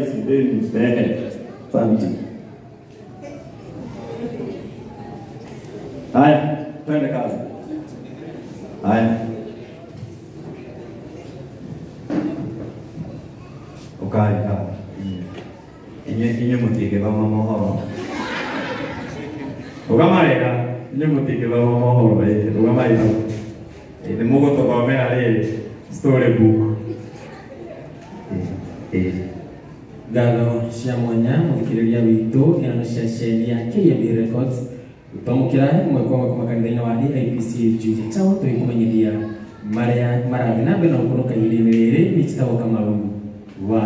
ici ndĩni. Asante. Haya, twende kazi. Haya. Ukai ka. Inye mutigĩthoma mohoro. Rũgama wega, inyuĩ mũtingĩthoma mohoro, ĩĩ, rũgamai hau. Ĩĩ, nĩ mũgũtũthomera rĩrĩ story book. Ĩĩ. Ngatho cia mwanya mũthikĩrĩria witũ ĩno nĩ ceceni ya KMB Records gũtwamũkĩra ĩmwe kwa ĩmwe kuma kanitha-inĩ wa AIPC Juja Town tũgĩkũmenyithia marĩa marathiĩ na mbere na gũkũnũka ihinda-inĩ rĩrĩ nĩ njĩtagwo Kamau wa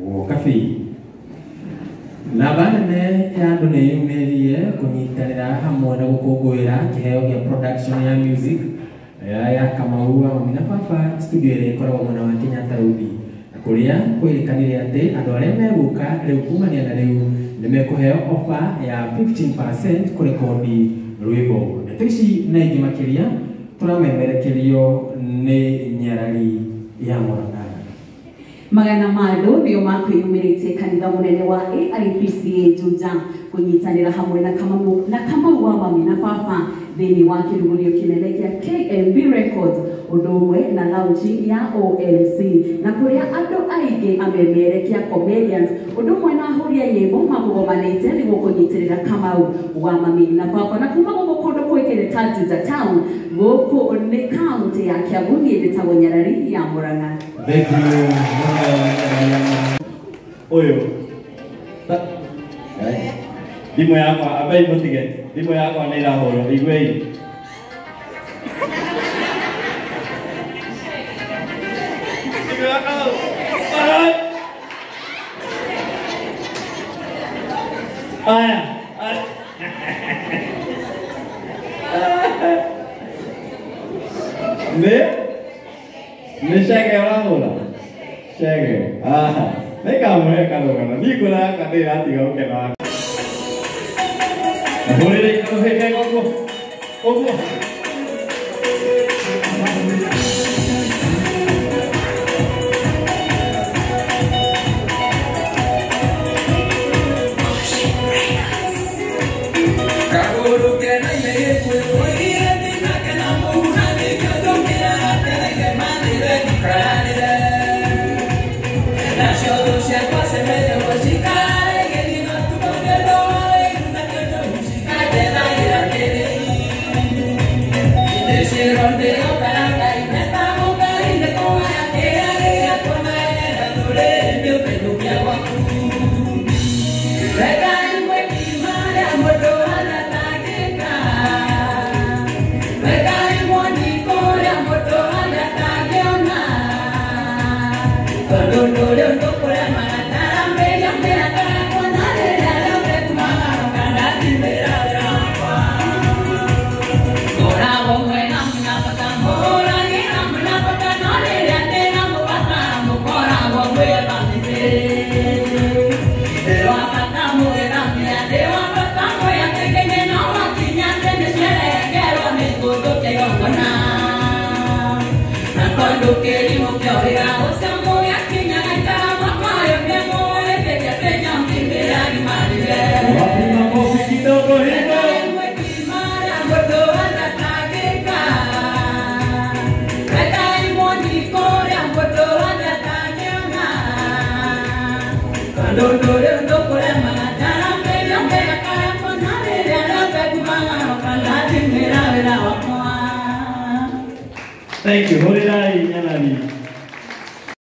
Wokabi. Namba nene ya andũ nĩ yumĩririe kũnyitanĩra hamwe na gũkũngũĩra kĩheo gĩa production ya music ya Kamau wa Mami na Baba studio ĩrĩa ĩkoragwo mwena wa Kenyatta Road, na kũrĩa kwĩrĩkanire atĩ andũ arĩa megũka rĩu kumania na rĩu nĩ mekũheo offer ya 15% kũrekodi rwĩmbo. Ndeto ici na ingĩ makĩria tũramemerekerio nĩ Nyarari ya Murang'a. Magana ma andũ nĩo makwĩyumĩrĩtie kanitha mũnene wa AIPCA Juja kũnyitanĩra hamwe na Kamau wa Mami na Baba thĩinĩ wa kĩrugũrio kĩnene kĩa KMB Records ũndũ ũmwe na launching ya OMC, na kũrĩa andũ aingĩ amemerekia comedians ũndũ ũmwe na ahũri a nyĩmbo makũgomanĩte nĩguo kũnyitĩrĩra Kamau wa Mami na Baba. Na kuma gũkũ kũndũ kũĩkaine ta Juja Town, gũkũ nĩ kaũntĩ ya Kiambu, niĩ njĩtagwo Nyarari ya Murang'a. Thank you. Ũyũ. Thimũ yakwa, ambai mũtige. Thimũ yakwa nĩ ĩrahũrwo, iguei. Thimũ yakwa. Aya. Nĩ cege ũrahũra? Cege. Aha. Nĩngamũhe karũgano. Niĩ ngũra gaka nĩ ĩratiga gũkena. Hũrĩra ikarũhĩke ũguo. Ũguo. Thank you. Hũrĩrai Nyarari.